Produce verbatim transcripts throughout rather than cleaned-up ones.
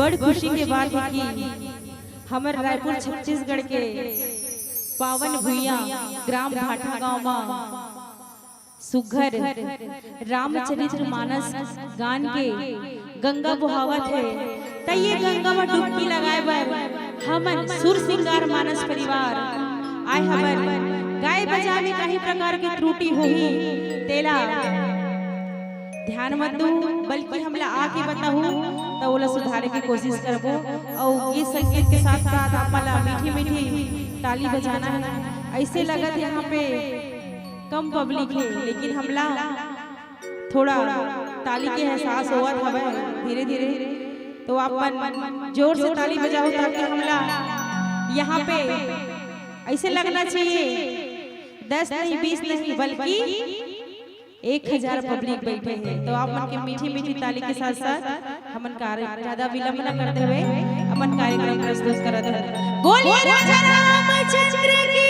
बड़ खुशी के बात हे कि हमर रायपुर छत्तीसगढ़ के पावन भुइयां ग्राम भाठा गांव म सुघर रामचरित्र मानस गान के गंगा बोहावत हे, त ये गंगा म डुबकी लगाए बर हमन सुर सिंगार मानस परिवार आए हवन। गाए बजाए में कहीं प्रकार के त्रुटि होही, तेला ध्यान मत दू, बल्कि हमला आके बताहू, त ओला सुधारे के कोशिश करबो। अउ गीत संगीत के साथ साथ आप मन ला मीठी मीठी ताली बजाना हे। ऐसे लगत हे यहाँ पे कम पब्लिक हे, लेकिन हमला थोड़ा ताली के एहसास होवत हवय धीरे धीरे। तो आप मन जोर से ताली बजाओ, ताकि हमला यहाँ पे ऐसे लगना चाहिए दस नहीं, बीस नहीं, बल्कि एक हजार पब्लिक बैठे हे। तो आप मन के मीठी मीठी ताली के साथ साथ हमन कार्य ज्यादा विलंब न करते हुए अपन कार्यक्रम प्रस्तुत करत हन। बोलिए राजा रामचंद्र की।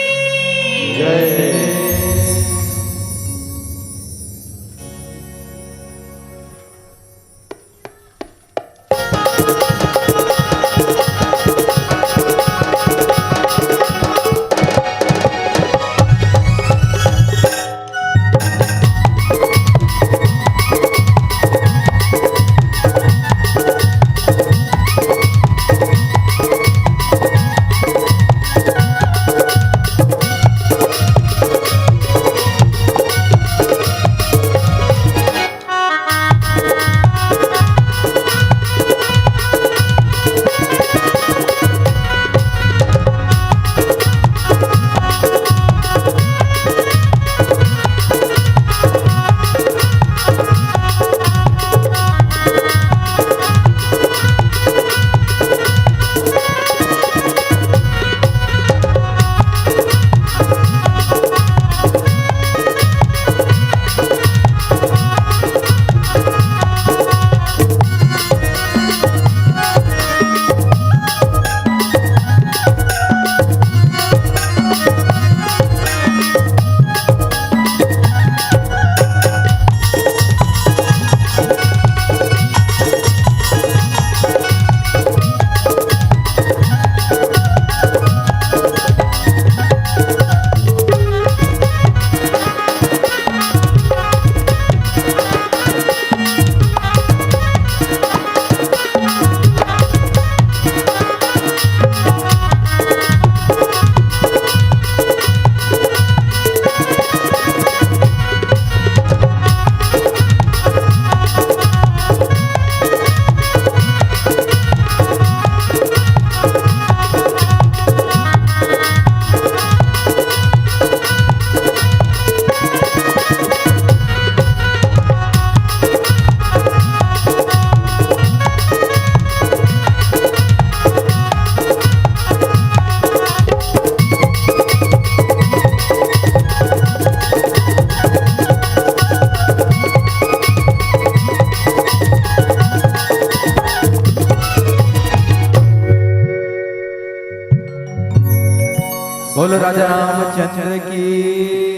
बोलो राजा रामचंद्र की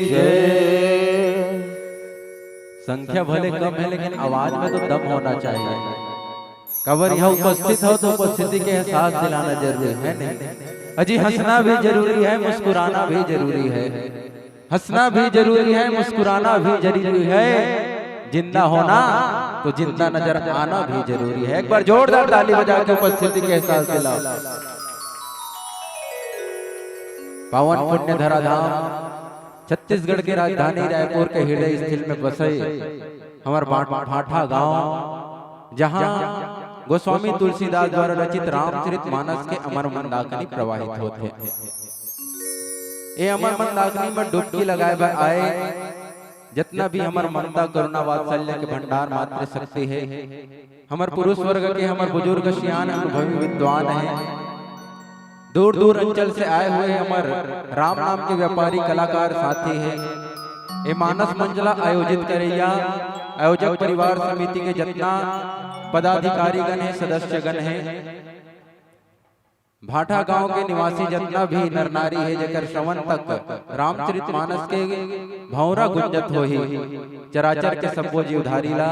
जय। संख्या भले कम है, लेकिन आवाज में तो दम होना चाहिए। काबर यहाँ उपस्थित हो तो उपस्थिति के एहसास दिलाना जरूरी है, नहीं? अजी, हंसना भी जरूरी है, मुस्कुराना भी जरूरी है। हंसना भी जरूरी है, मुस्कुराना भी जरूरी है, जिंदा होना तो जिंदा नजर आना भी जरूरी है। एक बार जोरदार ताली बजा के उपस्थिति के एहसास दिलाओ। पावन पुण्य धराधाम छत्तीसगढ़ के राजधानी रायपुर के हृदय स्थल में बसे हमर भाट-, भाठा गांव, जहां गोस्वामी तुलसीदास द्वारा रचित रामचरित मानस के अमर मंदाकिनी प्रवाहित होत हे। ए अमर मंदाकिनी में डुबकी लगाए बर आए जतना भी हमर ममता, करुणा, वात्सल्य के भंडार, मातृ शक्ति हे, हमर पुरुष वर्ग के, हमर बुजुर्ग, सियान, अनुभवी विद्वान हे, दूर दूर अंचल से आए हुए हमर राम नाम के व्यापारी कलाकार साथी हे, ए मानस मंच ला आयोजित करइया आयोजक परिवार समिति के जतना पदाधिकारी गण हे, सदस्य गण हे, भाठा गांव के निवासी जतना भी नर नारी हे, जेकर श्रवण तक रामचरित मानस के भौंरा गुंजत होही, चराचर के सब्बो जीवधारी ला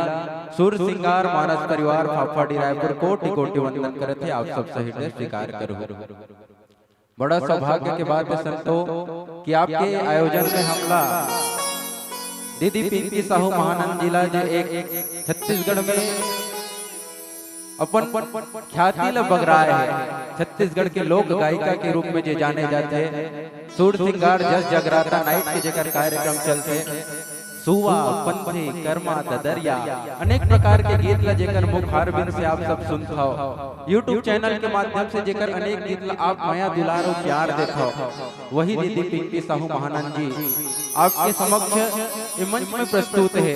सुर सिंगार मानस परिवार फाफाडी रायपुर कोटि कोटि वंदन करत हे। आप सब सहित स्वीकार करो। बड़ा सौभाग्य के बात हे संतो कि आपके आयोजन में हमला दीदी पिंकी साहू महानंद जी ला, जे एक छत्तीसगढ़ में अपन ख्याति ल बगराए हे, छत्तीसगढ़ के लोक गायिका के रूप में जे जाने जाथे, सुर सिंगार जस जगराता नाइट के जेकर कार्यक्रम चलथे, सुवा, पंथी, कर्मा, ददरिया, अनेक प्रकार के गीत ल जेकर मुखारबिंद से आप सब सुनथव, YouTube चैनल के माध्यम से जेकर अनेक गीत ल आप मया दुलार अउ प्यार देथव, वही दीदी पिंकी साहू महानंद जी आपके समक्ष ए मंच में प्रस्तुत हे।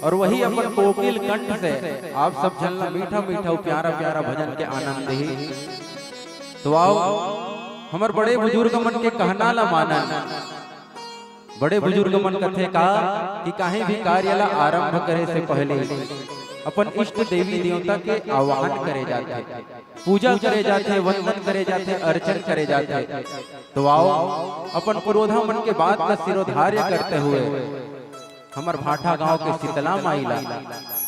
और वही अपन कोकिल कंठ से आप सब झन ला मीठा मीठा अउ प्यारा प्यारा भजन के आनंद देही। तो आओ, हमर बड़े बुजुर्ग मन के कहना ला मानन। बड़े बुजुर्ग मन कथे का कि काहीं भी कार्य ला आरंभ करे से पहले अपन इष्ट देवी देवता के आवाहन करे जाथे, पूजा करे जाथे, वंदन करे जाथे, अर्चन करे जाथे। तो आओ, अपन पुरोधा मन के बात ला शिरोधार्य करते हुए हमर भाठा गांव के शीतला माई ला,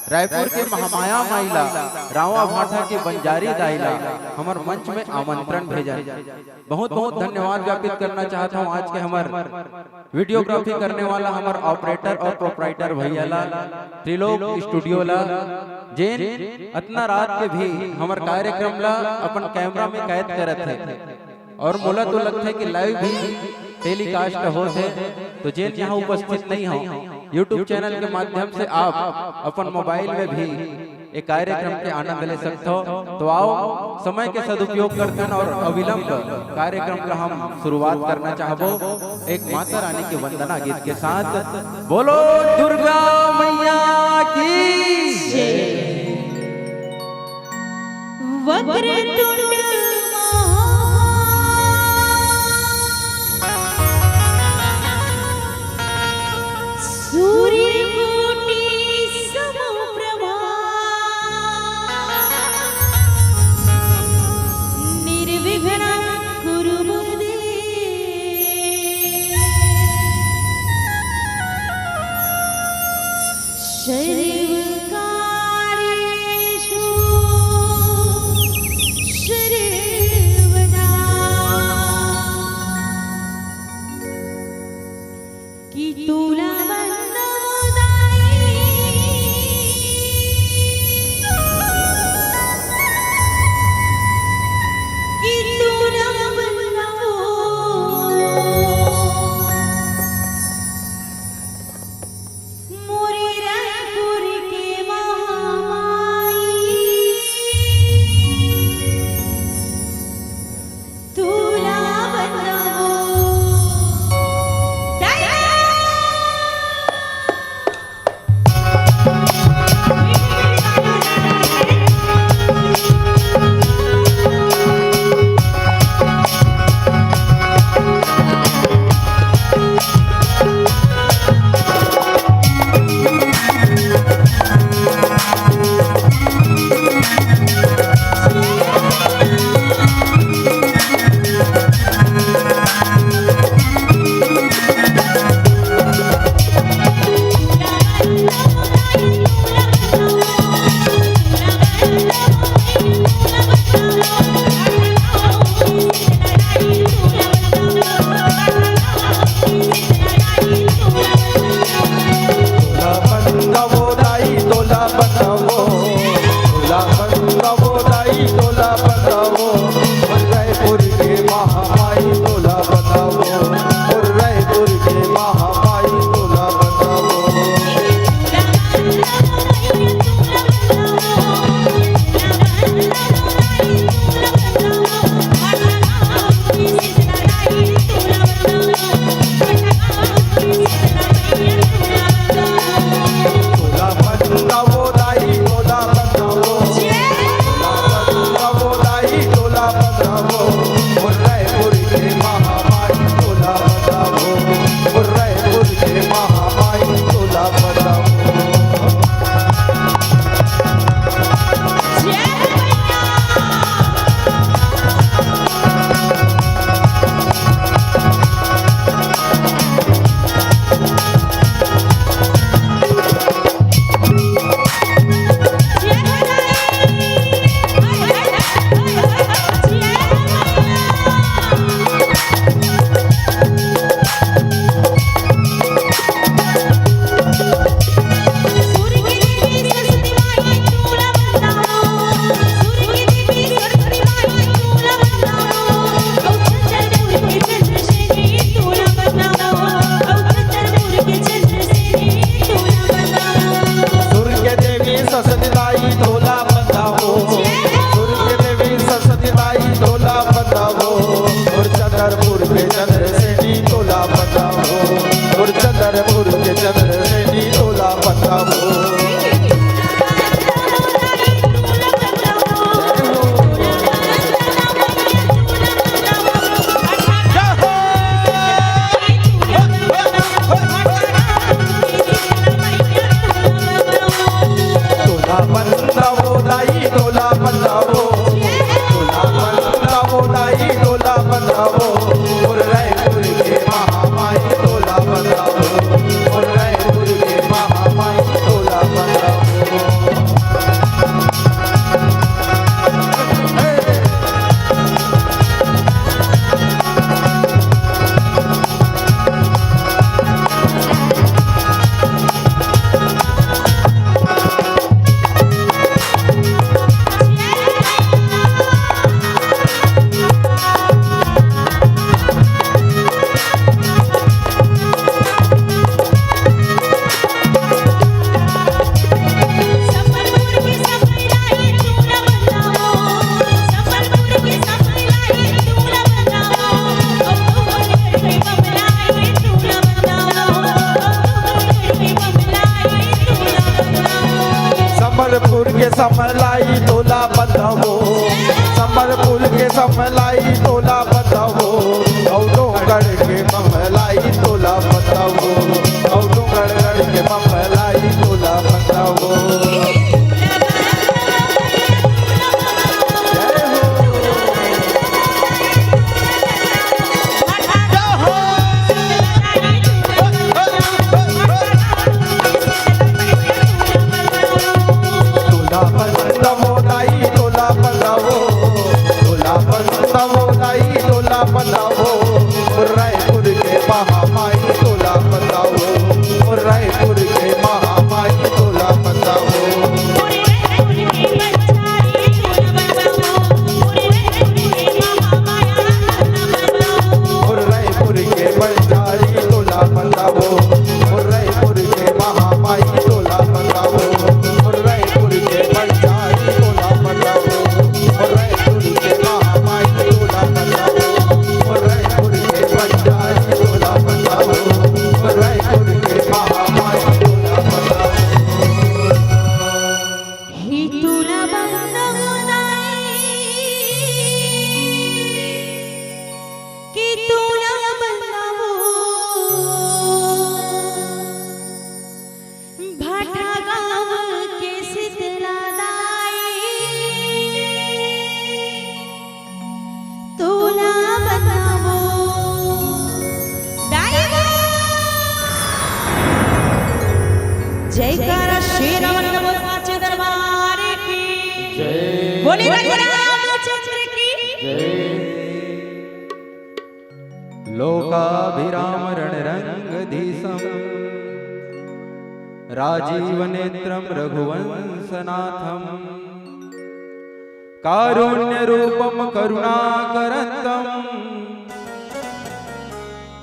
रायपुर के महामाया माई ला, रावा भाठा के बंजारी दाई ला हमर मंच में आमंत्रण भेजन। बहुत बहुत धन्यवाद ज्ञापित करना चाहत हूँ आज के हमर वीडियोग्राफी करने वाला हमर ऑपरेटर और प्रोपराइटर भैया ला, त्रिलोक स्टूडियो ला, जेन अतना रात के भी हमर कार्यक्रम ला अपन कैमरा में कैद करत हे। और मोला तो लगथे कि लाइव भी टेलीकास्ट होत हे, तो जेन यहाँ उपस्थित नहीं हो, YouTube चैनल के माध्यम से आप अपन मोबाइल में भी ए कार्यक्रम के आनंद ले सकथो। तो आओ, समय के सदुपयोग करथन और अविलंब कार्यक्रम का हम शुरुआत करना चाहबो एक माता रानी के वंदना गीत के साथ। बोलो दुर्गा मैया की। वक्रतुंड सूर्यकोटि समप्रभा निर्विघ्नं कुरु मे देव। सर्वकार्येषु सर्वदा कि तुला वंदवो दाई, कि तुला वंदवो। मोरे रायपुर के महामाई, तुला वंदवो। छतरपुर के चंद्रसेनी तोला बतावो, और छतरपुर के चंद्रसेनी तोला बतावो। तोला बतावो दाई, तोला बतावो, तोला बतावो दाई, तोला बतावो, और रायपुर के महामाई तोला बतावो, और रायपुर के महामाई तोला बतावो। संबलपुर के समलाई तोला बतावो, संबलपुर के समलाई तोला बतावो, औ डोंगरगढ़ के ममलाई तोला बतावो, औ डोंगरगढ़ के ममलाई तोला बतावो। जय हो। तोला बतावो दाई, तोला बतावो, तोला बतावो दाई, तोला बतावो, रायपुर के महामाई तोला बतावो, रायपुर के महामाई तोला बतावो। और रायपुर के बंजारी तोला बतावो, और रायपुर के महामाई तोला बतावो, और रायपुर के बंजारी तोला बतावो, और रायपुर के महामाई तोला बतावो, और रायपुर के बंजारी तोला बतावो, और रायपुर के महामाई तोला बतावो। ही तुला बंदा होना है कि तुला बंदा हो। भाटा गांव के शीतला दाई, तोला बतावो। दाई। जयकारा शेरावन का बोल, साचे दरबार की। जय। बोले राजा रामचंद्र की। जय। लोकाभिराम रणरंगधीशम राजीवनेत्रम रघुवंशनाथम कारुण्यरूपम करुणाकरंतम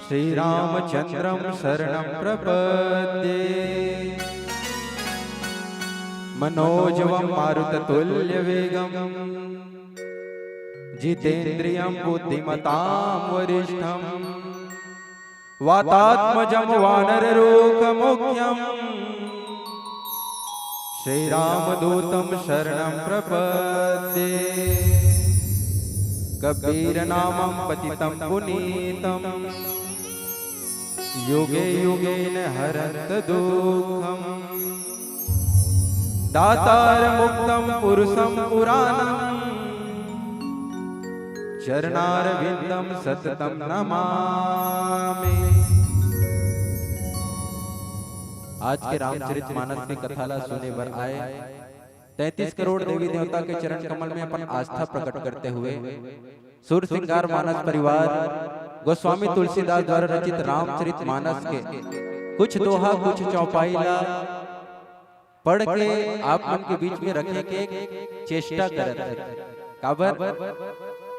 श्रीरामचंद्रम शरणम प्रपद्ये। मनोजवम मारुततुल्यवेगम जितेंद्रियं बुद्धिमतां वरिष्ठम्। वातात्मजं वानररूपमुख्यं श्रीरामदूतं शरणं प्रपद्ये। कबीरनामं पतितं पुनीतं युगे युगे न हरन्त दुःखम्। दातारमुक्तं पुरुषं पुराणं चरणारविन्दं सततं नमामि। आज के रामचरित मानस के कथा ला सुने बर आए तैंतीस करोड़ देवी देवता के चरण कमल में अपन आस्था प्रकट करते हुए सुर सिंगार मानस परिवार गोस्वामी तुलसीदास द्वारा रचित रामचरित मानस के कुछ दोहा, कुछ चौपाई ला पढ़ के आप मन के बीच में रखे के चेष्टा करत हे। काबर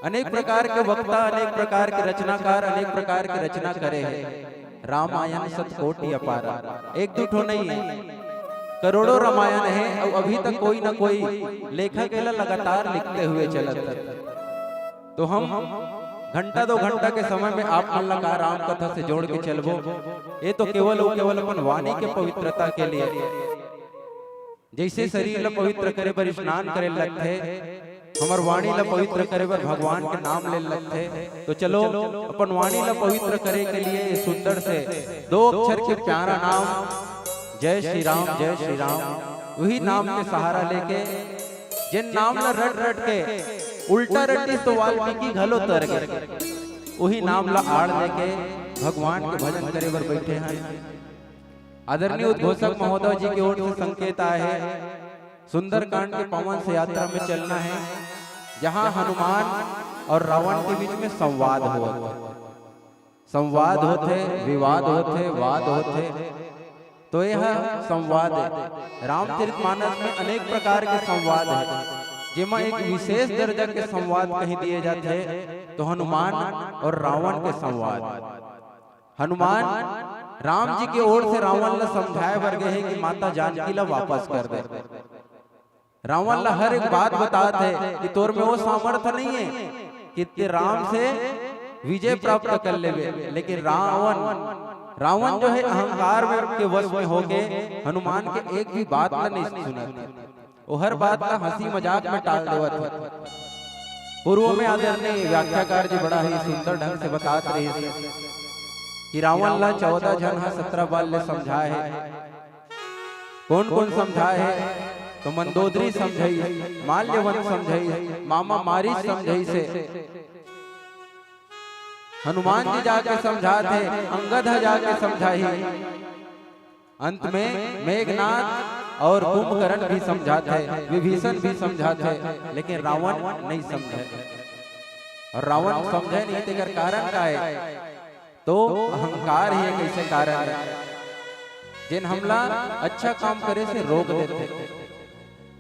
अनेक प्रकार के वक्ता, अनेक प्रकार के रचनाकार, अनेक प्रकार के रचना करे हे। रामायण शतकोटि अपारा, एक दू ठो नहीं हे, करोड़ों रामायण हे, अउ अभी तक कोई ना कोई लेखक एला लगातार लिखते हुए चलत हे। तो हम घंटा दो घंटा के समय में आप मन ला का राम कथा से जोड़ के चलबो। ये तो केवल अउ केवल अपन वाणी के पवित्रता के लिए, जैसे शरीर ला पवित्र करे बर स्नान करे लगथे, हमर वाणी ला पवित्र करे बर भगवान के नाम ले लगथे। तो चलो, अपन वाणी ला पवित्र करे के लिए ये सुंदर से दो अक्षर के प्यारा नाम जय श्री राम, जय श्री राम, वही नाम के सहारा लेके, जिन नाम ला रट रट के उल्टा रटिस तो वाल्मीकि घलो तर गे, वही नाम ला आड़ लेके भगवान के भजन करे बर बैठे हैं। आदरणीय उद्घोषक महोदय जी के ओर से संकेत आए है, सुंदरकांड के पावन से यात्रा में चलना है, जहां हनुमान और रावण के बीच में संवाद होत है। संवाद होत है, विवाद होत है, वाद होत है। तो यह संवाद है। रामचरितमानस में अनेक प्रकार के संवाद है, जेमा एक विशेष दर्जा के संवाद कहीं दिए जाते हैं, तो हनुमान और रावण के संवाद। हनुमान राम जी के ओर से रावण ला समझाए बर गए हैं कि माता जानकी ला वापस कर दे। रावण ला हर एक बात बतात है कि तोर में वो सामर्थ्य नहीं है कि ते राम से विजय प्राप्त कर लेवे, लेकिन रावण, रावण जो है अहंकार में के वश में होके हनुमान के एक भी बात ला नहीं सुनत। वो हर बात ला हंसी मजाक में टाल देवत है। पूर्व में आदरणीय व्याख्याकार जी बड़ा ही सुंदर ढंग से बतात रहे थे कि रावण ला चौदह झन हा सत्रह बार ले समझाए है। कौन कौन समझाए है? तो मंदोदरी समझाई, माल्यवंत समझाई, मामा मारीच समझाई से हनुमान जी जाके समझात है, अंगद ह जाके समझाही। अंत में मेघनाथ और कुंभकर्ण भी समझात है, विभीषण भी समझात है, लेकिन रावण नहीं समझे। और रावण समझे नहीं, तेकर कारण का है? तो अहंकार ही एक ऐसे कारण है, जेन हमला अच्छा काम करे से रोक देथे।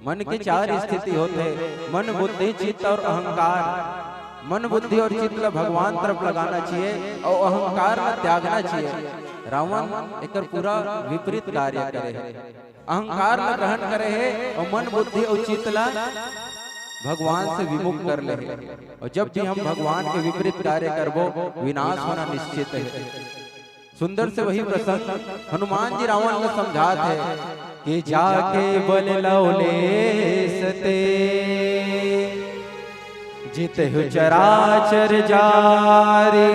मन के चार स्थिति होथे, मन, बुद्धि, चित्त और अहंकार। मन, बुद्धि और चित्त ला भगवान तरफ लगाना चाहिए और अहंकार ला त्यागना चाहिए। रावण एकर पूरा विपरीत कार्य करे है, अहंकार ला ग्रहण करे है और मन, बुद्धि और चित्त ला भगवान से विमुख कर ले है। और जब भी हम भगवान के विपरीत कार्य करबो, विनाश होना निश्चित है। सुंदर से वही प्रसंग, हनुमान जी रावण ला समझात है कि जाके बल लव लेस ते, जितहु चराचर जारी,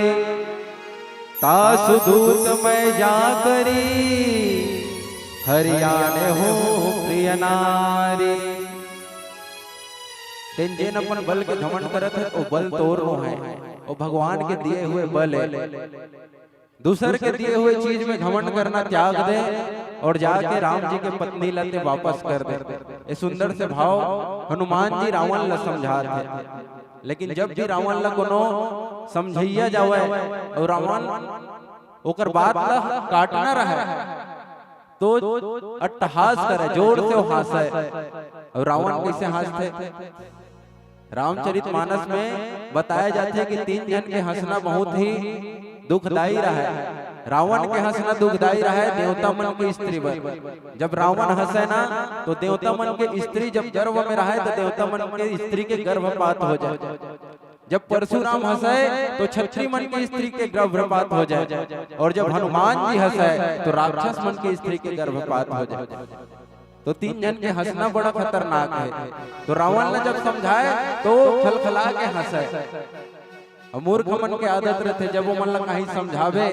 तासु दूत मैं जा करी, हरि आनेहु प्रिय नारी। तेन जेन अपन बल के घमंड करत है, वो बल तोर नो है, वो भगवान के दिए हुए बल है। दूसर के दिए हुए चीज में घमंड करना त्याग दे और जाके राम जी के पत्नी ला ते वापस कर दे। ये सुंदर से भाव हनुमान जी रावण ला समझात है। लेकिन जब भी रावण ला कोनो समझैया जावे और रावण ओकर बात ला काटना रहे, तो अट्टहास करे, जोर से वो हांसे। और रावण कैसे हांसथे? रामचरितमानस में बताया जाथे कि तीन जन के हंसना बहुत ही दुखदाई रहे। रावण के हंसना दुखदाई रहे देवता मन के स्त्री बर। जब रावण हंसे ना, तो देवता मन के स्त्री जब गर्भ में रहे, तो देवता मन के स्त्री के गर्भपात हो जाए। जब परशुराम हंसे, तो छत्री मन के स्त्री के गर्भपात हो जाए, और जब हनुमान जी हंसे, तो राक्षस मन के स्त्री के गर्भपात हो जाए। तो तीन जन के हंसना बड़ा खतरनाक है। तो रावण ला जब समझाए, तो खलखला के हंसे। अब मूर्ख मन के आदत रहथे, जब वो मन ला कहीं समझावे,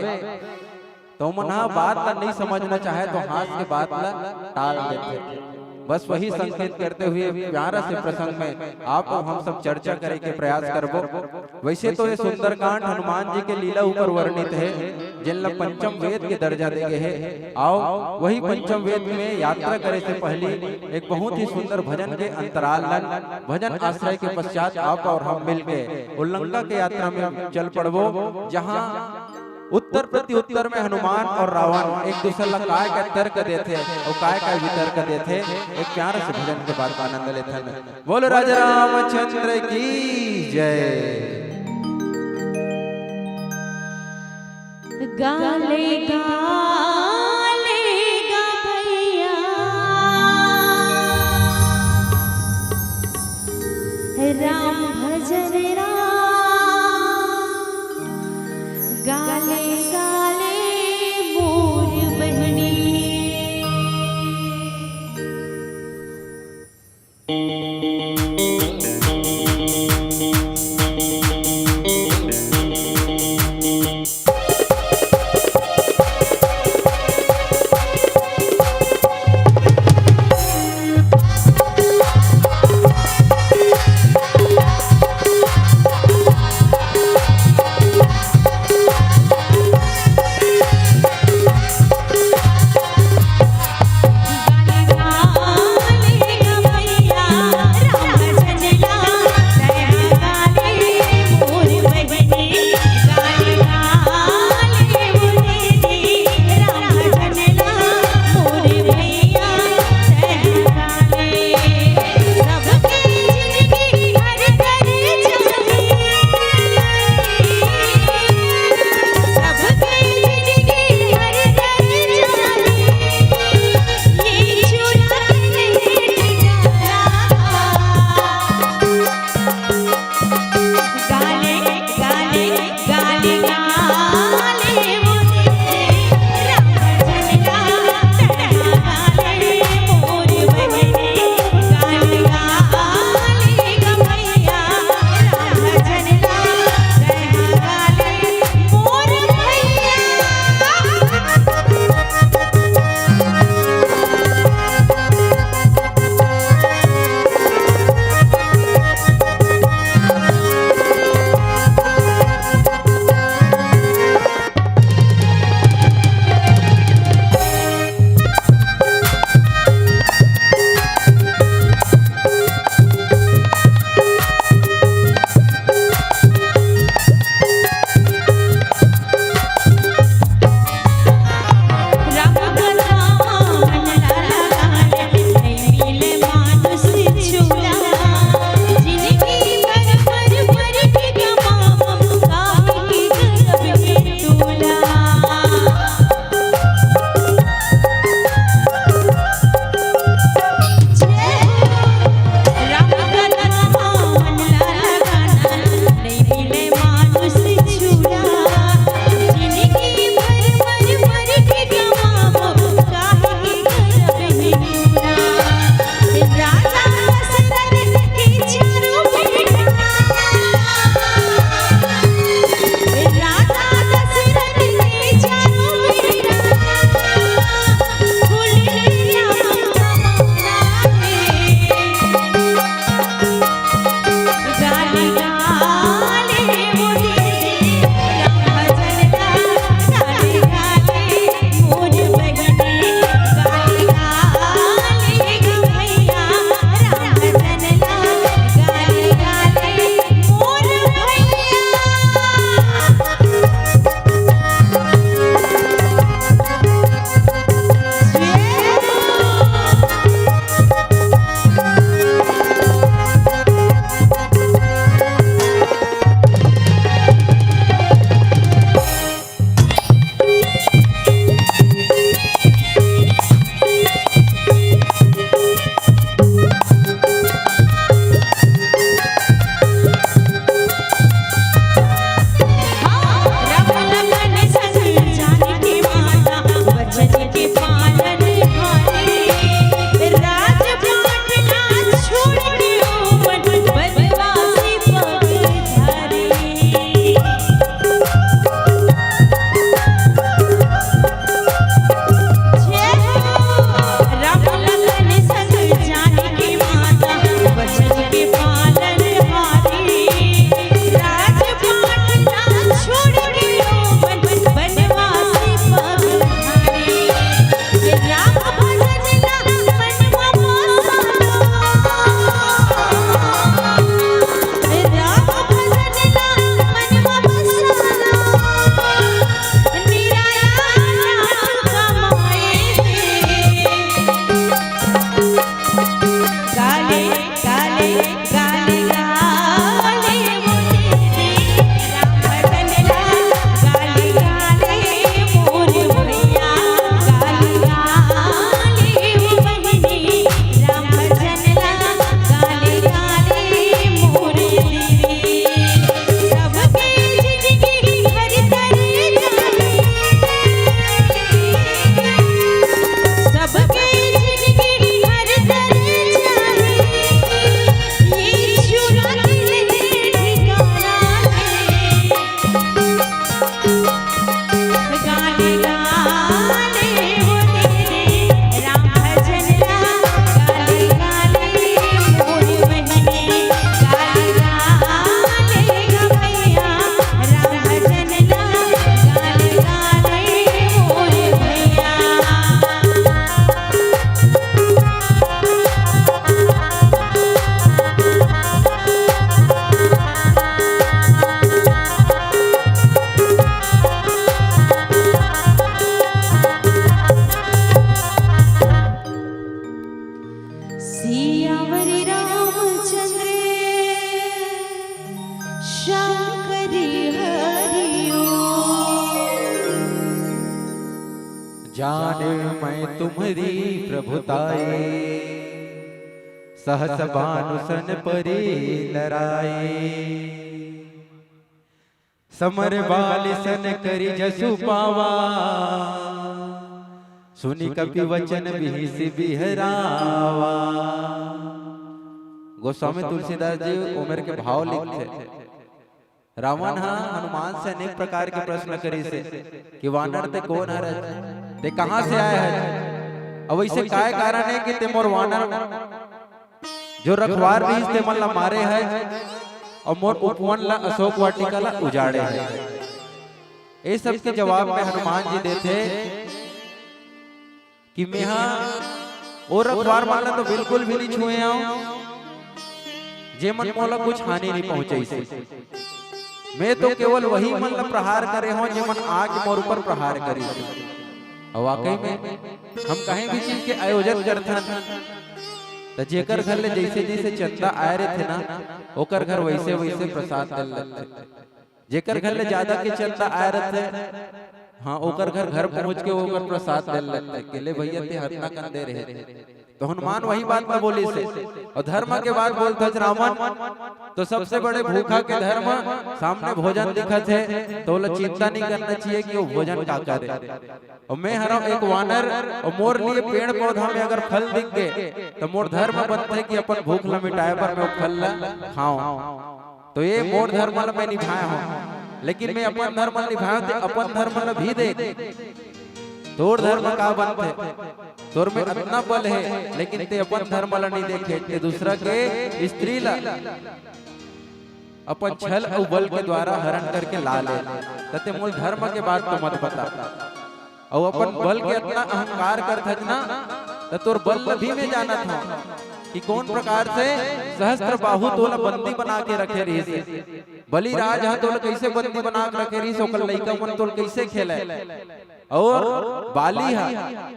तो मन हा बात ला नहीं समझना चाहे, तो हांस के बात ला टाल देथे। बस वही संकेत करते हुए प्यारा से प्रसंग में आप अउ हम सब चर्चा करे के प्रयास करबो। वैसे तो ये सुंदरकांड हनुमान जी के लीला ऊपर वर्णित है, जिन ला पंचम वेद के दर्जा दे गए है। आओ, वही पंचम वेद में यात्रा करे से पहले एक बहुत ही सुंदर भजन के अंतराल लन, भजन आश्रय के पश्चात आप और हम मिलके वो लंका के यात्रा में चल पड़बो, जहाँ उत्तर प्रत्युत्तर में हनुमान और रावण एक दूसर ला काय का तर्क देथे और काय का वितर्क देथे। एक प्यारा से भजन के बाद आनंद लेथन। बोलो राजा रामचंद्र की जय। गाले गाले गा भैया, राम भजन राम काले काले मोर बहिनी। जाने मैं तुम्हरी प्रभुताई, सहस बानु सन परी लराई। समर बालि सन करि जसु पावा, सुनि कपि वचन बिहिसि बिहरावा। गोस्वामी तुलसीदास जी ओमेर के भाव लिखथे। रावण ह हनुमान से अनेक प्रकार के प्रश्न करिस हे कि वानर ते कोन हरस, ते कहाँ से आए हस, अउ अइसे काय कारण हे कि ते मोर वानर जो रखवार रहिस ते मन ला मारे हस अउ मोर उपवन ला, अशोक वाटिका ला उजाड़े हस। ए सब के जवाब में हनुमान जी देथे कि मेहा ओ रखवार मन ला तो बिल्कुल भी नहीं छुए हंव, जे मन मोला कुछ हानि नहीं पहुंचाइस हे। मैं तो केवल वही मन ला प्रहार करे हंव, जे मन आके मोर ऊपर प्रहार करिस हे। अउ वाकई में हम कहीं भी चीज के आयोजन करथन, त जेकर घर ले जइसे जइसे चंदा आए रहिथे ना, ओकर घर वइसे वइसे प्रसाद दे ल लगथे। जेकर घर ले जादा के चंदा आए रहिथे, हाँ, ओकर घर, घर पहुंच के ओकर प्रसाद दे ल लगथे कि ले भइया, ते हतना कन दे रहे। तो हनुमान वही बात ला बोलिस हे। अउ धर्म के बात बोलथस रावण, तो सबसे बड़े भूखा के धर्म, सामने भोजन दिखत हे, तो ओला चिंता नहीं करना चाहिए कि वो भोजन का करे। अउ मैं हरंव एक वानर, अउ मोर लिए पेड़ पौधा में अगर फल दिख गे, तो मोर धर्म बनथे कि अपन भूख ला मिटाए बर मैं वो फल ला खाऊं। तो ये मोर धर्म ला मैं निभाए हंव, लेकिन मैं अपन धर्म ला निभाए हंव, ते अपन धर्म ला भी देख। तोर धर्म का बनथे, तोर में अतना बल हे, लेकिन ते अपन धर्म ला नहीं देखे, ते दूसरा के स्त्री ला अपन छल अउ बल के द्वारा हरण करके ला ले, त ते मोर धर्म के बात तो मत बता। अउ अपन बल के अतना अहंकार करथस ना, त तोर बल ल भी मैं जानत हंव कि कौन प्रकार से सहस्त्र बाहु तोला बंदी बना के रखे रहिस हे। बलिराज ह तोला कइसे बंदी बना के रखे रहिस, ओकर लइका मन तोला कइसे खेले, अउ बाली ह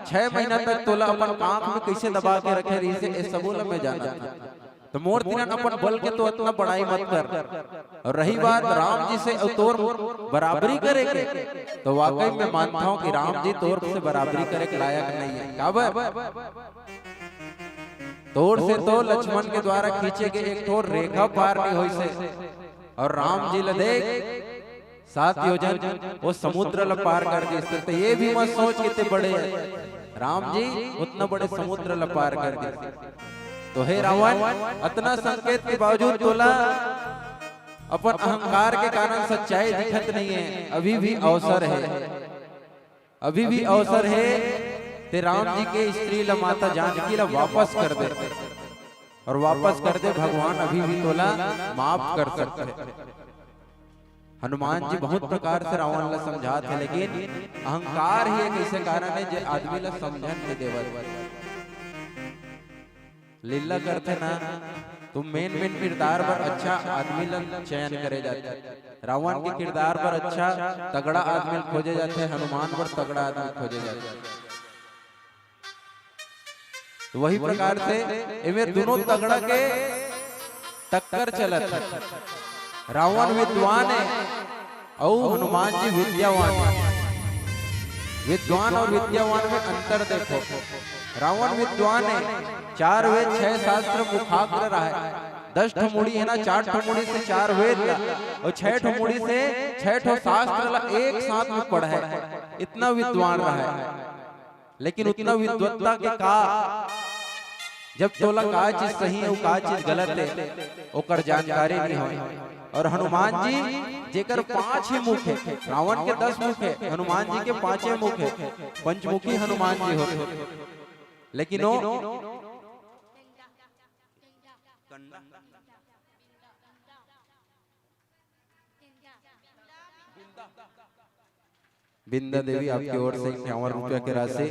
छह महीना तक तोला अपन कांख में कइसे दबा के रखे रहिस हे, ए सबो ल मैं जानत हंव। तो मोर तीरन अपन बल के तो अतना बड़ाई मत कर। अउ रही बात राम जी से अउ तोर बराबरी करे के, तो वाकई में मानत हंव कि राम जी तोर से बराबरी करे के लायक नहीं हे। काबर? तोर से तो लक्ष्मण के द्वारा खींचे गे एक ठो रेखा पार नहीं होइस हे, अउ राम जी ल देख, सात योजन वो समुद्र ल पार कर दिस। त ये भी मत सोच कि ते बड़े हे, राम जी उतना बड़े समुद्र ल पार कर दिस। तो हे रावण, अतना संकेत के बावजूद तोला अपन अहंकार के कारण सच्चाई दिखत नहीं हे। अभी भी अवसर हे, अभी भी अवसर हे। ते राम जी के स्त्री ल, माता जानकी ल वापस कर दे, अउ वापस कर दे, भगवान अभी भी तोला माफ कर सकथे। हनुमान जी बहुत प्रकार से रावण ला समझात हे, लेकिन अहंकार ही एक ऐसे कारण हे जे आदमी ला समझन नहीं देवत। लीला करथे ना, तो मेन मेन किरदार बर अच्छा आदमी ला चयन करे जाथे। रावण के किरदार बर अच्छा तगड़ा आदमी खोजे जाथे, हनुमान बर तगड़ा आदमी खोजे जाथे। तो वही प्रकार से एमे दोनों तगड़ा के टक्कर चलत हे। रावण विद्वान हे अउ हनुमान जी विद्यावान हे। विद्वान अउ विद्यावान में अंतर देखो। रावण विद्वान हे, चार वेद, छह शास्त्र मुखाग्र रहे, दस ठो मुड़ी हे ना, चार ठो मुड़ी से चार वेद ला अउ छह ठो मुड़ी से छह ठो शास्त्र ला एक साथ में पढ़े, इतना विद्वान रहे। लेकिन उतना विद्वत्ता के का, जब तोला का चीज सही अउ का चीज गलत हे, ओकर जानकारी नहीं होय। अउ हनुमान जी, जेकर पांच ही मुख हे, रावण के दस मुख हे, हनुमान जी के पांचे मुख हे, पंचमुखी हनुमान जी होथे। लेकिन वो बिंदा देवी, आपके ओर से इक्यावन रुपया के राशि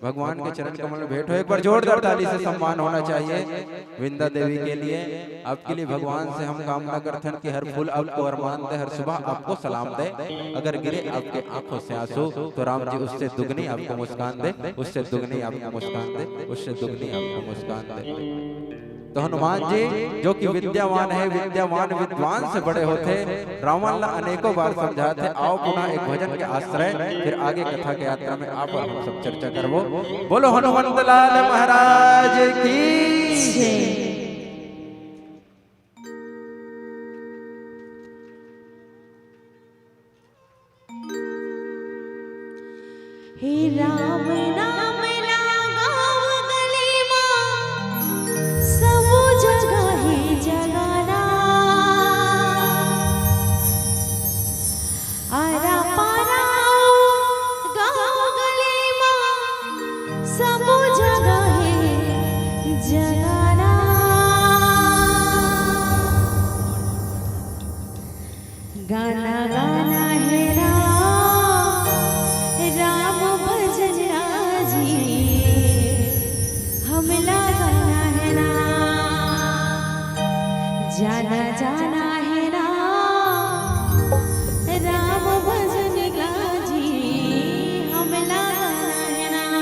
भगवान के चरण कमल में भेंट हो। एक बार जोरदार ताली से सम्मान होना चाहिए बिंदा देवी के लिए। आपके लिए भगवान से हम कामना करथन कि हर फूल आपको अरमान दे, हर सुबह आपको सलाम दे। अगर गिरे आपके आंखों से आंसू, तो राम जी उससे दुगनी आपको मुस्कान दे, उससे दुगनी आपको मुस्कान दे, उससे दुगनी आपको मुस्कान दे। तो हनुमान जी, जो कि विद्यावान हे, विद्यावान विद्वान से बड़े होथे, रावण ला अनेकों बार समझाथे, आओ पुनः एक भजन के आश्रय, फिर आगे कथा के यात्रा में आप और हम सब चर्चा करबो। बोलो हनुमंत लाल महाराज की। हे राम नाम ला गाँव गली मा, सबो जगह हे जगाना। आरा पारा गाँव गली मा, सबो जगह हे जगाना। गाना गाना हे राम, राम भजन राजी, हमला गाना हे राम। जाना जाना हे राम, राम भजन राजी, हमला गाना हे राम।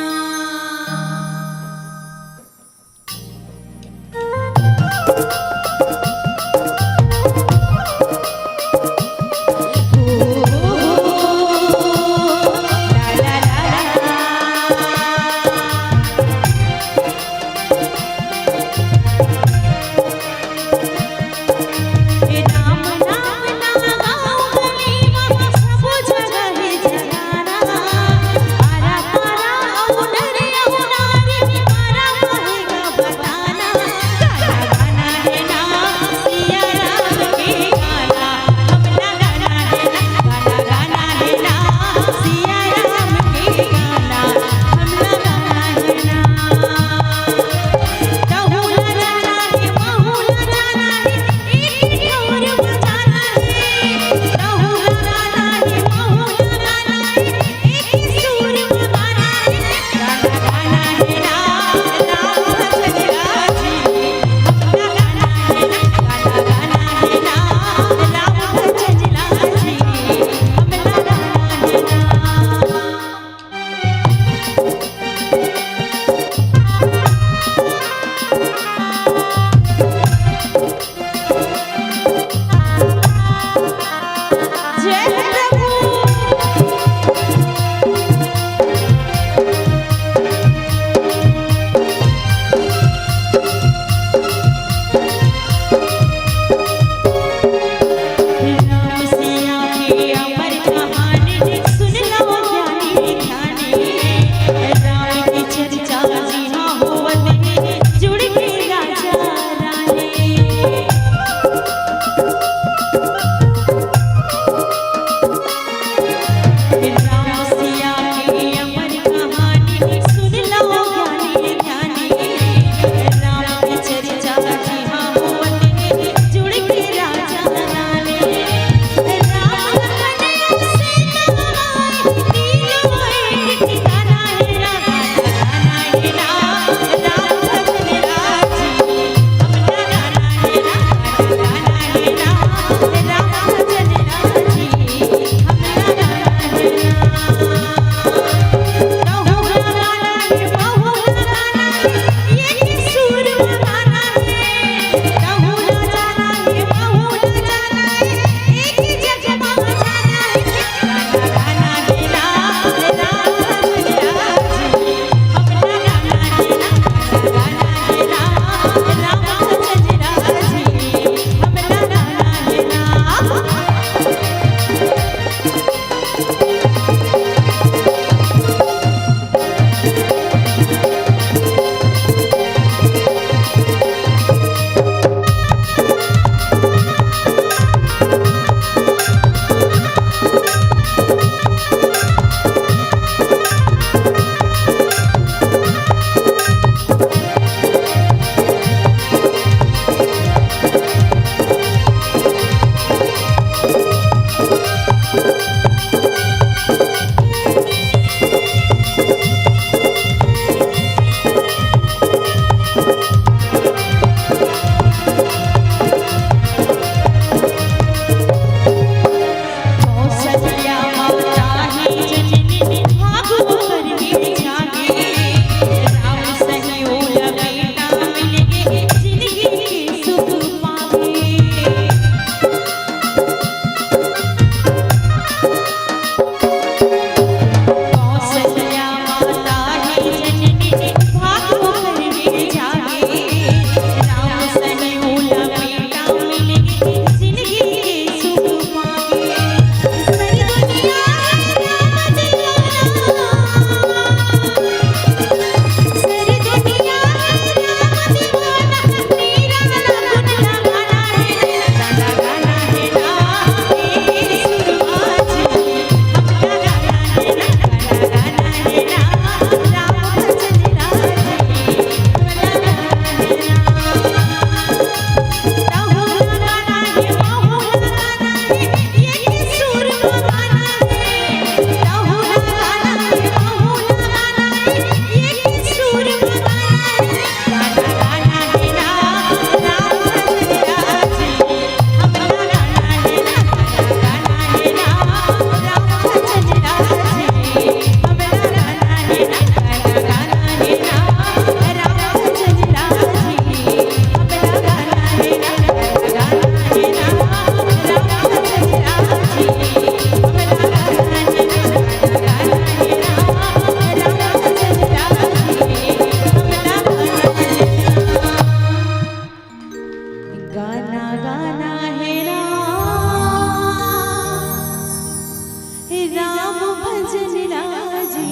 जन लाजी,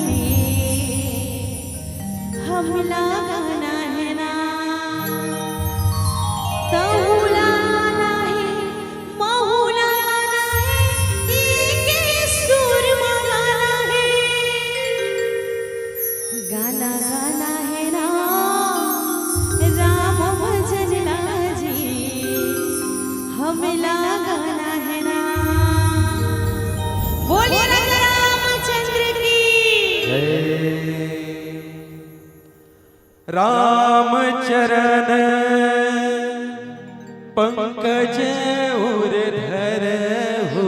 हमला गाना है ना, तहुला गाना है, महुला गाना है, एके सुर मा गाना है। गाना गाना है ना, राम भजन लाजी, हमला गाना है ना। बोलिए राजा रामचंद्र की। राम चरण पंकज उर धरहु,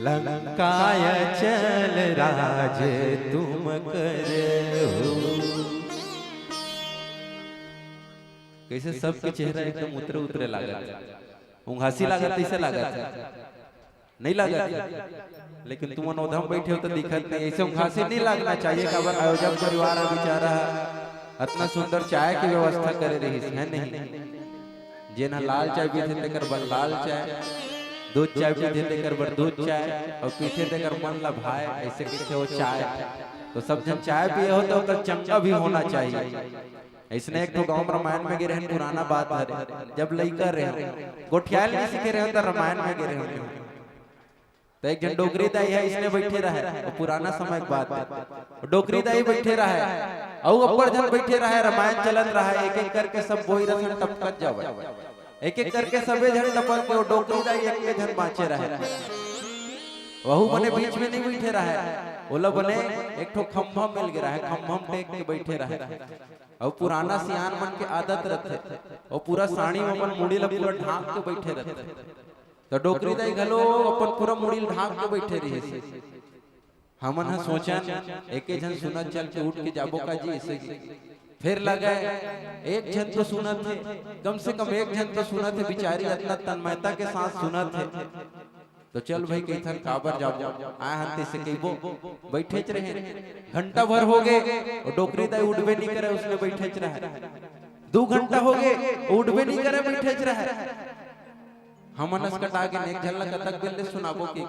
लंकाय चल राज तुम करहु। कैसे सबके चेहरा एकदम उतरे उतरे लागत, उंघासी लागत, कैसे लागत? नहीं लागत, लेकिन तुमन ओधम बैठे हो तो दिखत नहीं। ऐसे उंघासी नहीं लागना चाहिए, काबर आयोजक परिवार ह बेचारा ह अतना सुंदर चाय के व्यवस्था करे रहिस है नहीं। जेन ह लाल चाय पीथे तेकर बर लाल चाय, दूध चाय पीथे तेकर बर दूध चाय, और पीथे तेकर मन ला भाए, ऐसे कहिथे वो चाय। तो सब झन चाय पिए हो तो ओकर चंगा भी होना चाहिए। ऐसने एक ठो गांव में रामायण में गे रहेन, पुराना बात हरे, जब लइका रहे, गोठियाल नहीं सीखे रहे तो रामायण में गे रहे। तो एक झन डोकरी दाई है, इसने बैठे रहे, वो पुराना समय के बात है। डोकरी दाई बैठे रहे, अउ अब्बड़ झन बैठे रहे, रामायण चलत रहे, एक एक करके सब बोई रसन टपकत जावे, एक एक करके सबे झन टपक के वो डोकरी दाई एक झन बाँचे रहे। वहू बने बीच में नहीं बैठे रहे, ओला बने एक ठो खम्भा मिल गे रहे, खम्भा में टेक के बैठे रहे। अउ पुराना सियान मन के आदत रथे, अउ पूरा साड़ी में अपन मुड़ी ला पूरा ढांक के बैठे रथे। तो डोकरी दाई घलो अपन पूरा मुड़ी ला ढांक के बैठे रहिस। हमन ह सोचन, एके झन सुनत चल के उठ के जाबो का जी, ऐसे ही। फिर लगे, एक झन तो सुनत हे, कम से कम एक झन तो सुनत हे, बिचारी अतना तन्मयता के साथ सुनत हे। तो चल भाई, कहिथन काबर जाबो, आए हन तैसे कहिबो, बैठेच रहे। घंटा भर हो गे, वो डोकरी दाई उठबे नहीं करे, उसने बैठेच रहे। दू घंटा हो गे, वो उठबे नहीं करे, बैठेच रहे। हमन असकटा के एक झन ला कतक बेर ले सुनाबो कि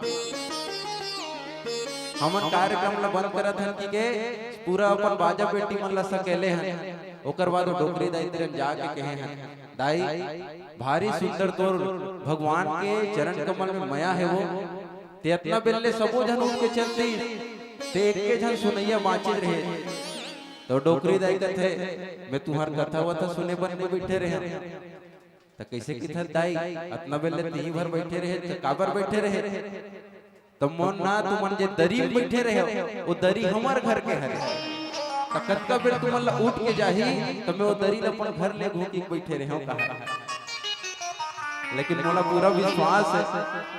हमन कार्यक्रम ला बंद करत हन कि के पूरा अपन बाजा पेटी मन ला सकेले हन। ओकर बाद वो डोकरी दाई तीरन जाके कहे हन, दाई, भारी सुंदर तोर भगवान के चरण कमल में मया हे वो। ते अतना बेर ले सबो झन उठ के चल दिस, ते एके झन सुनइया बाँचे रहे। तो डोकरी दाई कथे, मैं तुंहर कथा वथा सुने बर नहीं बैठे रहे। त कइसे किथस दाई, अतना बेर ले तिही भर बैठे रहे, त काबर बैठे रहे? त मोर ना, तुमन जे दरी में बैठे रहे, वो दरी हमर घर के हरे। त कतका बेर तुमन ला उठ के जाही, त मैं वो दरी ला अपन घर ले घूम के बैठे रहे हूँ कहा। लेकिन मोला पूरा विश्वास है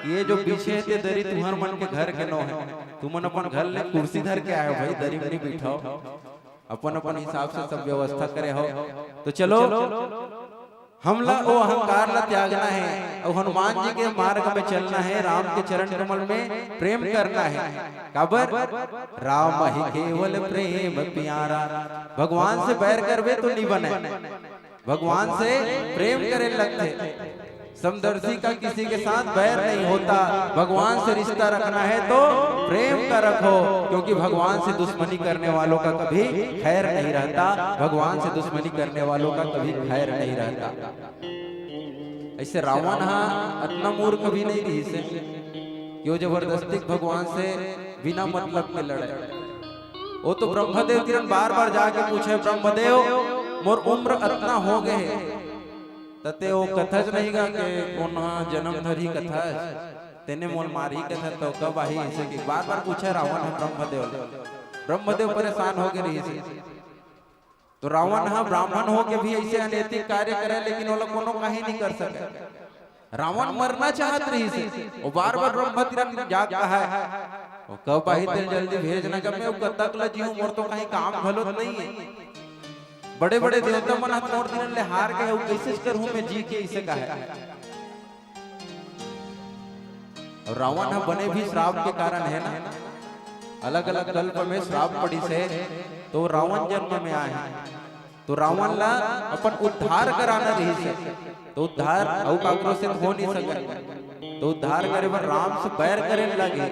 कि ये जो पीछे हे ते दरी तुंहर मन के घर के नो हे। तुमन अपन घर ले कुर्सी धर के आए हो भाई, दरी में नहीं बैठाओ। अपन अपन हिसाब से सब व्यवस्था करे हो। तो चलो, हमला वो अहंकार ला त्यागना हे और हनुमान जी के मार्ग में चलना हे, राम के चरण कमल में प्रेम करना हे। काबर? राम ही केवल प्रेम प्यारा। भगवान से बैर करबे तो नहीं बने, भगवान से प्रेम करे लगथे। समदर्शी का किसी के साथ बैर नहीं होता, भगवान से रिश्ता रखना है तो प्रेम का रखो, क्योंकि भगवान से दुश्मनी करने वालों का कभी खैर नहीं रहता, भगवान से दुश्मनी करने वालों का कभी खैर नहीं रहता। ऐसे रावण हा अतना मूर्ख भी नहीं रहिस हे कि वो जबरदस्ती भगवान से बिना मतलब के लड़े। वो तो ब्रह्मदेव तीरन बार बार जाके पूछे, ब्रह्मदेव, मोर उम्र अतना हो गए हे, त ते वो कथस नहीं गा के कोन हा जन्म धरही कथस, तेने मोर मारही कथस, तो कब आही? ऐसे कि बार बार पूछे रावण ह ब्रह्मदेव ले। ब्रह्मदेव परेशान हो गए रहिस हे। तो रावण हा ब्राह्मण हो के भी ऐसे अनैतिक कार्य करे, लेकिन ओला कोनो कहीं नहीं कर सके। रावण मरना चाहत रहिस हे, वो बार बार ब्रह्मा तीरन जाके कहे, वो कब आही, तेला जल्दी भेज ना, कब मैं कतक ला जीऊं, मोर तो कहीं काम घलो नहीं हे। बड़े बड़े देवता मन हा मोर तीरन ले हार गए, वो कैसे करूं मैं जी के, इसे कहे। और रावण हा बने भी श्राप के कारण हे ना, अलग अलग कल्प में श्राप पड़िस हे, तो रावण जन्म में आए हे। तो रावण ला अपन उद्धार कराना रहिस हे, तो उद्धार अउ काकरो से हो नहीं सके। तो उद्धार करे बर राम से बैर करे लगे,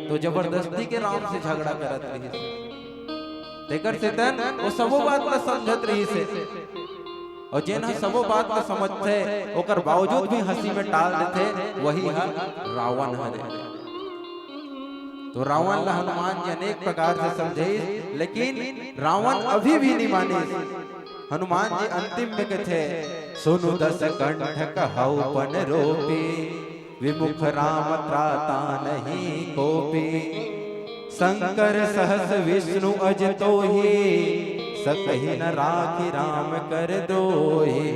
तो जबरदस्ती के राम से झगड़ा करत रहिस। तेकर सेतन वो सबो बात ला समझत रहिस हे। अउ जेन ह सबो बात ला समझथे, ओकर बावजूद भी हंसी में टाल देथे, वही ह रावण हरे। तो रावण ला हनुमान जी अनेक प्रकार से समझाइस, लेकिन रावण अभी भी नहीं मानिस। हनुमान जी अंतिम में कथे, "सुनु दस कंठ कहउ पन रोपी, विमुख राम त्राता नहीं कोपी। शंकर सहस विष्णु अज तोही, सकहि न राखि राम कर दोही।"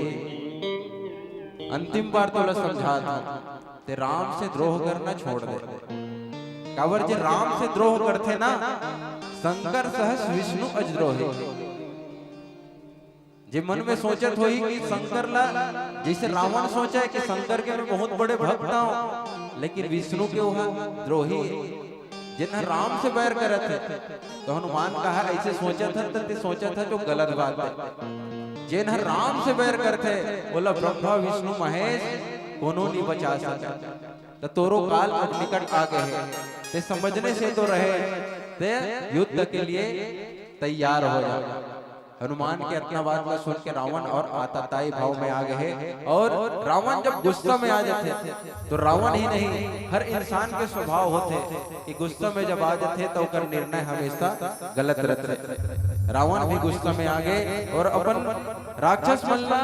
अंतिम बार तोला समझात हूँ, ते राम से द्रोह करना छोड़ दे। काबर जे राम से द्रोह करथे ना, शंकर सहस विष्णु अज द्रोही। जे मन में सोचत होही कि शंकर ला, जैसे रावण सोचा है कि शंकर के मैं बहुत बड़े भक्त हूँ, लेकिन विष्णु के वह द्रोही है, जेन ह राम से बैर करत हे। तो हनुमान कहा, "ऐसे सोचत हस, त ते सोचत हस जो गलत बात है। जेन ह राम से बैर करथे, ओला ब्रह्मा, विष्णु, महेश कोनो नहीं बचा सकत। त तोरो काल अब निकट आ गए है, ते समझने से तो रहे, ते युद्ध के लिए तैयार हो जा।" हनुमान के अतना बात ला सुन के रावण और आतताई भाव में आ गए हे। और रावण जब गुस्सा में आ जाथे, तो रावण ही नहीं, हर इंसान के स्वभाव होथे कि गुस्सा में जब आ जाथे, तो ओकर निर्णय हमेशा गलत रहथे। रावण भी गुस्सा में आ गए और अपन राक्षस मन ला,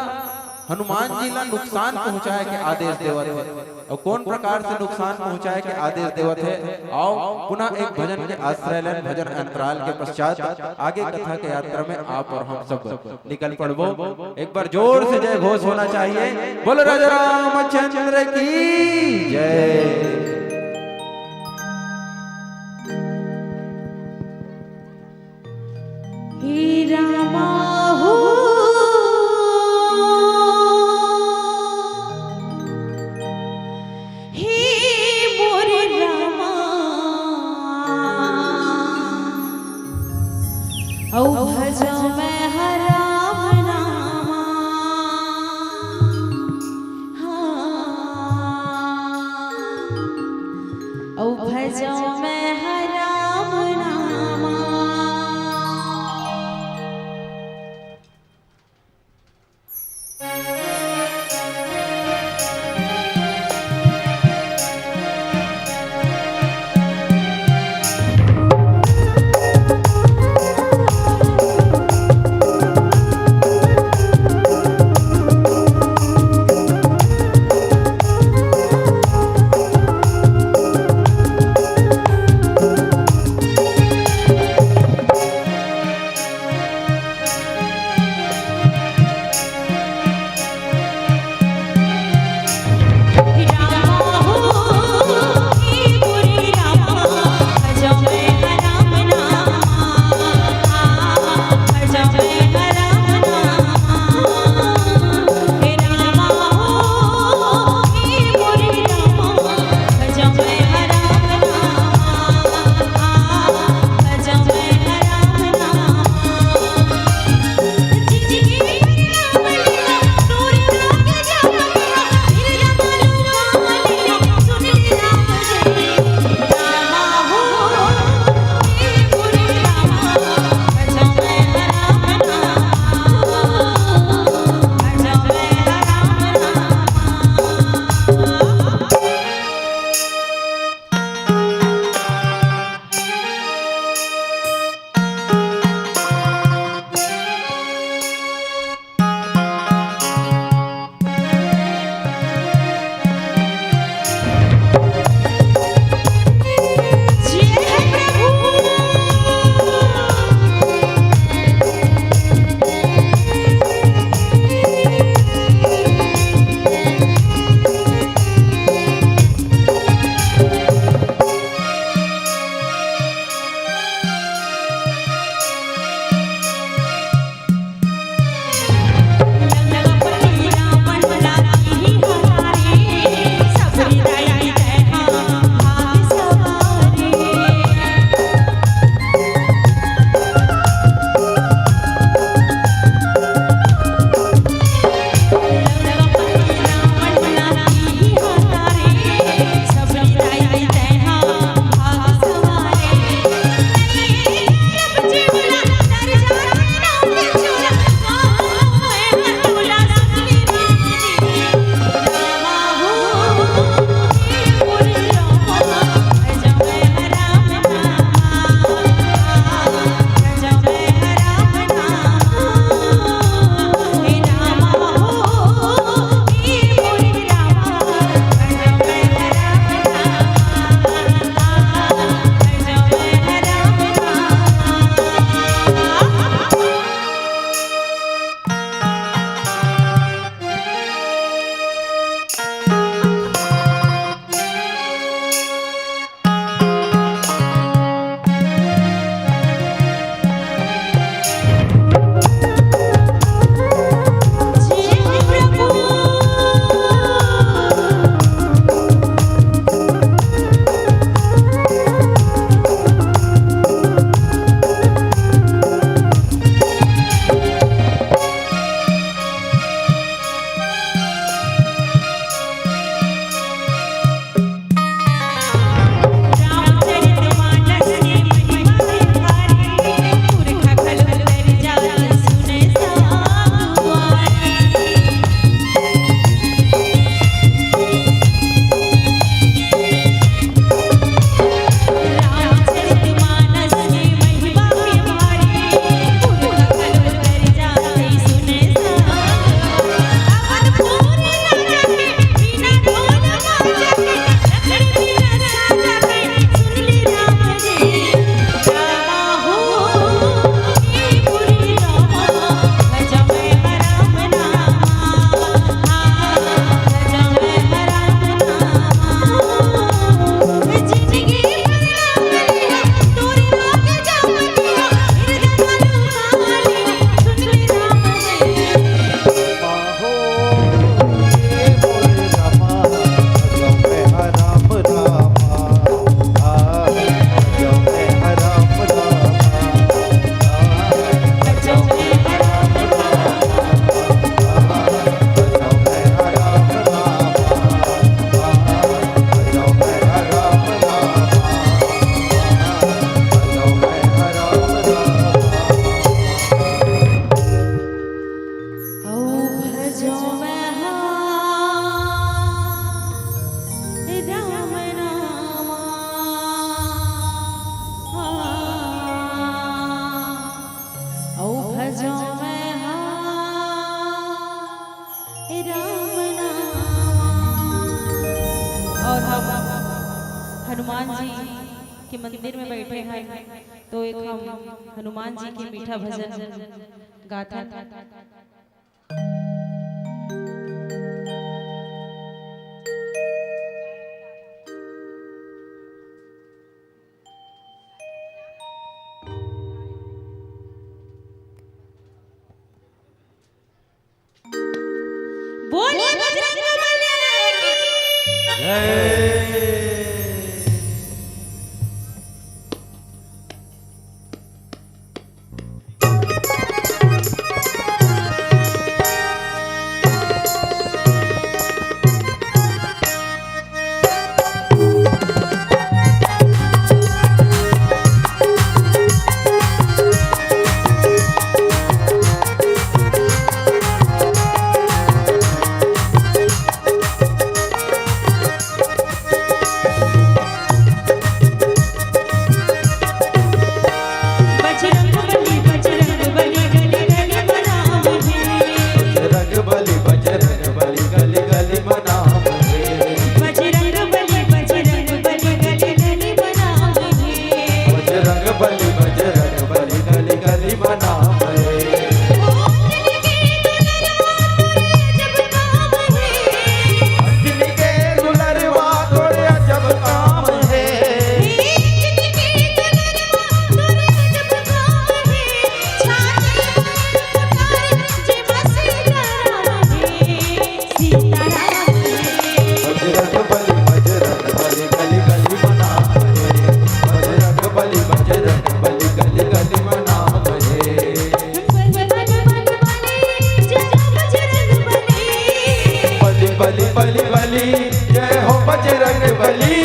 हनुमान जी ला नुकसान पहुंचाए के आदेश देवत हे। और कौन प्रकार से नुकसान पहुंचाए के आदेश देवत हे? आओ पुनः एक भजन के आश्रय लेन, भजन अंतराल के पश्चात आगे कथा के यात्रा में आप और हम सब निकल पड़बो। एक बार जोर से जय घोष होना चाहिए। बोलो राजा रामचंद्र की जय। हे रामा हो, हे मोरे रामा, अउ भजो मैं हर राम नामा। हाँ, अउ भजो मैं हर राम नामा। के मंदिर में बैठे हैं, तो एक हम हनुमान जी के मीठा भजन गाथन। बोलिए बजरंग बली की। जय। बजरंग बली, बजरंग बली, गली गली मनाम है। बजरंग बली, बजरंग बली, गली गली मनाम है। बजरंग बली, बजरंग बली, गली गली मनाम है। बजरंग बली, बजरंग बली, गली गली मनाम है। ओ दिल के दुलरवा तोरे जब काम है। अंजनी के दुलरवा तोरे अजब काम है। अंजनी के दुलरवा तोरे अजब काम है। छाती पर उतार जे बस डराम है। सीताराम है। बजरंग बली, बजरंग बली, गली गली मनाम है। बजरंग बली, बजरंग बली, गली गली मनाम है। बली बली बली बली, जय हो बजरंग बली। बली बली बली बली, जय हो बजरंग बली।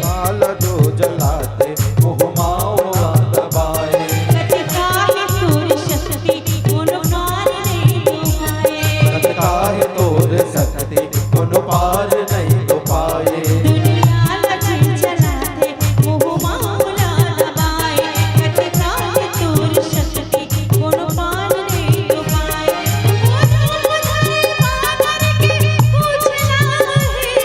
माला जो जलाते मुँह मावा दबाए। कतका हे तोर शक्ति कोनो पार नहीं तो पाए। कतका हे तोर शक्ति कोनो पार नहीं तो पाए। दुनिया ला चलाते मुँह माला दबाए। कतका हे तोर शक्ति कोनो पार नहीं तो पाए। कोनो उधार मांगर के पूछना है।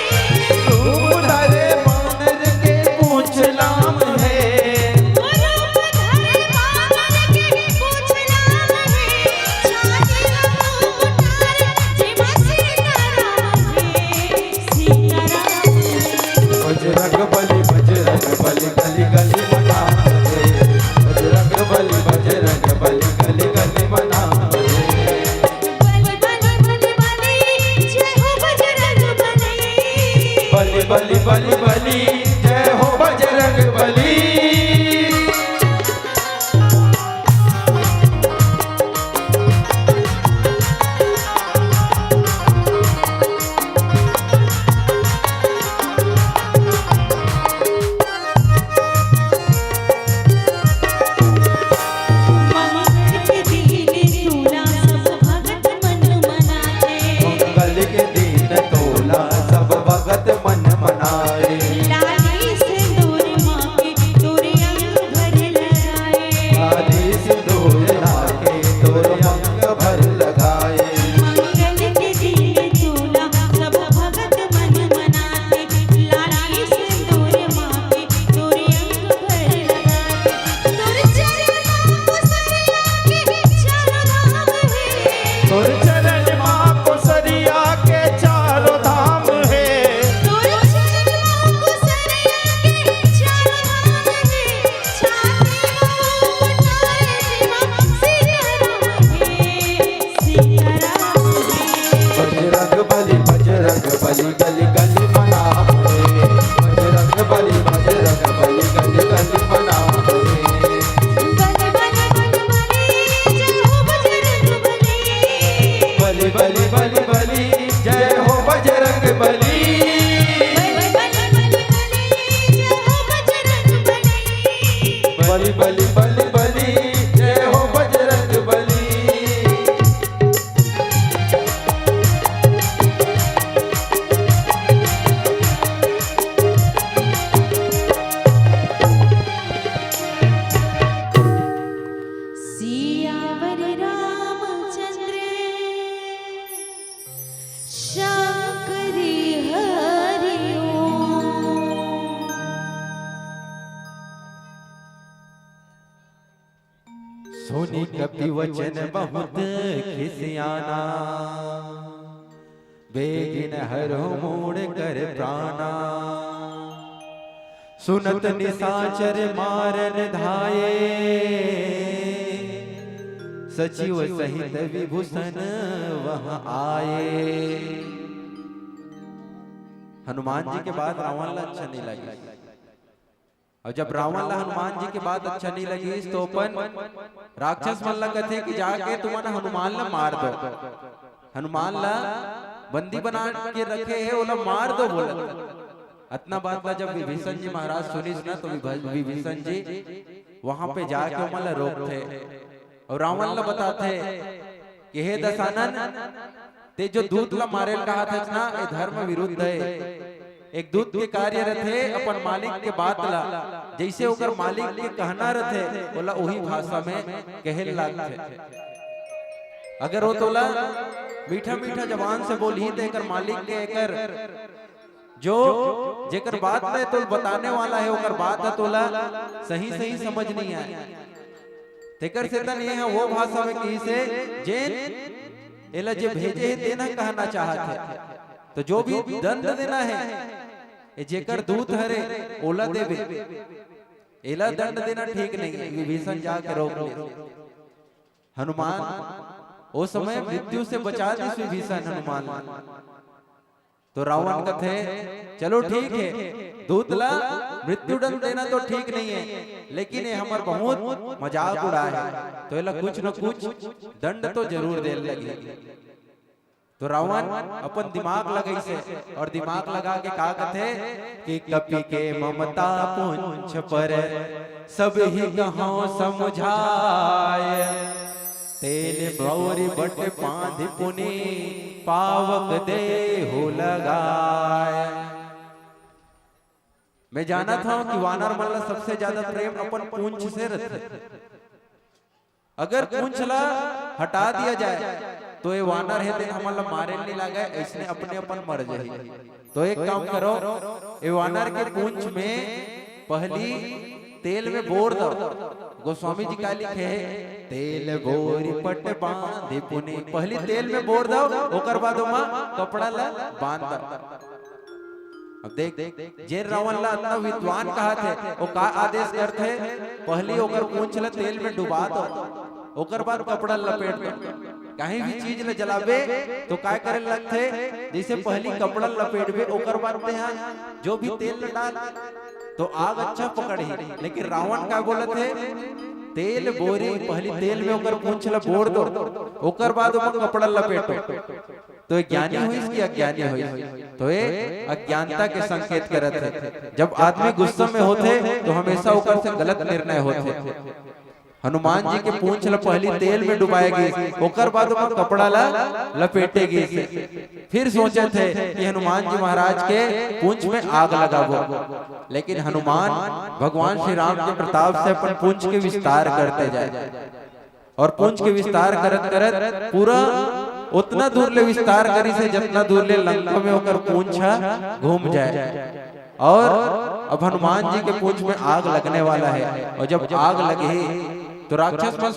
रूप धरे बानर के पूछ लाम है। रूप धरे बानर के पूछ लाम है। छाती उतार जे बस सीताराम है, सीताराम है। बजरंग बली, बजरंग बली, गली गली मनाम है। बजरंग बली, बजरंग बली, गली गली मनाम है। बली बली बली बली, जय हो बजरंग बली। बली बली बली बली, जय हो बजरंग बली। मंगल के दिन तोला सब भगत मन मनाए। लाली सिंदूर मांगे तोरे अंग भर लगाए। लाली सिंदूर लाके तोरे अंग भर लगाए। मंगल के दिन तोला सब भगत मन मनाए। लाली सिंदूर मांगे तोरे अंग भर लगाए। तोर चरण मा कोसरिया के चारों धाम है। तोर चरण मा कोसरिया के चारों धाम है। तोर चरण मा कोसरिया के चारों धाम है। छाती मा उठाए जीवा सीताराम है। सीताराम है। बजरंग बली, बजरंग बली, गली गली मनाम है। बजरंग बली, बजरंग बली, गली गली मनाम है। बली बली बली बली, जय हो बजरंग बली। बली बली बली बली, जय हो बजरंग बली। बली बली बली बली, जय हो बजरंग बली। बली बली बली बली, जय हो बजरंग बली। बेगिन हरहु मूड़ कर प्राणा। सुनत निशाचर मारन धाये, सचिव सहित विभूषण वह आए। हनुमान जी के बात रावण ला अच्छा नहीं लगे। अउ जब रावण ला हनुमान जी के बात अच्छा नहीं लगिस, तो अपन राक्षस मन ला कथे कि जाके तुमन हनुमान ला मार दो, हनुमान ला बंदी बना के रखे हे, ओला मार दो बोलत। अतना बात ला जब विभीषण जी महाराज सुनिस ना, तो विभ-, विभीषण जी वहां पे जाके ओमन ला रोकथे। अउ रावण ला बताथे कि हे दशानन, ते जो दूत ला मारे ल कहत हस ना, ए धर्म विरुद्ध हे। एक दूत के कार्य रथे अपन मालिक के बात ला, जइसे ओकर मालिक के कहना रथे, ओला उही भाषा में कहे ल लागथे। अगर वो तोला मीठा मीठा जबान से बोलही, त एकर मालिक के एकर जो जेकर बात ला तोल बताने वाला हे, ओकर बात ह तोला सही सही समझ नहीं आए। तेकर सेतन ये ह वो भाषा में कहिस हे, जेन एला जे भेजे हे, तेन ह कहना चाहत हे। तो जो भी दंड देना हे, ए जेकर दूत हरे, ओला देबे। एला दंड देना ठीक नहीं हे। विभीषण जाके रोक ले। हनुमान ओ समय मृत्यु से बचा दिस विभीषण हनुमान ला। तो रावण कथे, चलो ठीक हे, दूत ला मृत्युदंड देना तो ठीक नहीं हे, लेकिन ये हमर बहुत मजाक उड़ाए हे, तो एला कुछ न कुछ दंड तो जरूर दे लगही। तो रावण अपन दिमाग लगाइस हे अउ दिमाग लगा के का कथे कि कपि के ममता पूंछ पर सब ही कहौं समुझाय। तेल बौरि बट बांधि पुनि पावक देहु लगाय। मैं जानत हौं कि वानर मन ला सबसे ज्यादा प्रेम अपन पूंछ से रथे। अगर पूंछ ला हटा दिया जाए, तो ये वानर हे, ते हमन ला मारे नहीं लागे, अइसने अपने अपन मर जाही। तो एक काम करो, ये वानर के पूंछ में पहली तेल में बोर दो। गोस्वामी जी का लिखे हे, तेल बोरि पट बांधि पुनि। पहली तेल में बोर दो, ओकर बाद ओमा कपड़ा ला बांध दो। अब देख, जेन रावण ला अतना विद्वान कहत हे, वो का आदेश करथे? पहली ओकर पूंछ ला तेल में डुबा दो, ओकर बाद कपड़ा लपेट दो। कहीं भी चीज ला जलाबे तो काय करे लगथे? जइसे पहली कपड़ा लपेटबे, ओकर बाद तेहा जो भी तेल ला डाल, तो आग अच्छा पकड़ही। लेकिन रावण का बोलत हे, तेल बोरि, पहली तेल में ओकर पूंछ ला बोर दो, ओकर बाद ओमा कपड़ा लपेटो। तो ये ज्ञानी होइस कि अज्ञानी होइस? तो ये अज्ञानता के संकेत करत हे। जब आदमी गुस्सा में होथे, तो हमेशा ओकर से गलत निर्णय होथे। हनुमान जी के पूंछ ला पहली तेल में डुबाए गिस, ओकर बाद ओमा कपड़ा ला लपेटे गिस। फिर सोचत हे कि हनुमान जी महाराज के पूंछ में आग लगाबो, लेकिन हनुमान भगवान श्री राम के प्रताप से अपन पूंछ के विस्तार करते जाए। अउ पूंछ के विस्तार करत करत पूरा ओतना दूर ले विस्तार करिस हे, जतना दूर ले लंका में ओकर पूंछ ह घूम जाए। अउ अब हनुमान जी के पूंछ में आग लगने वाला हे, अउ जब आग लगही तो राक्षस मन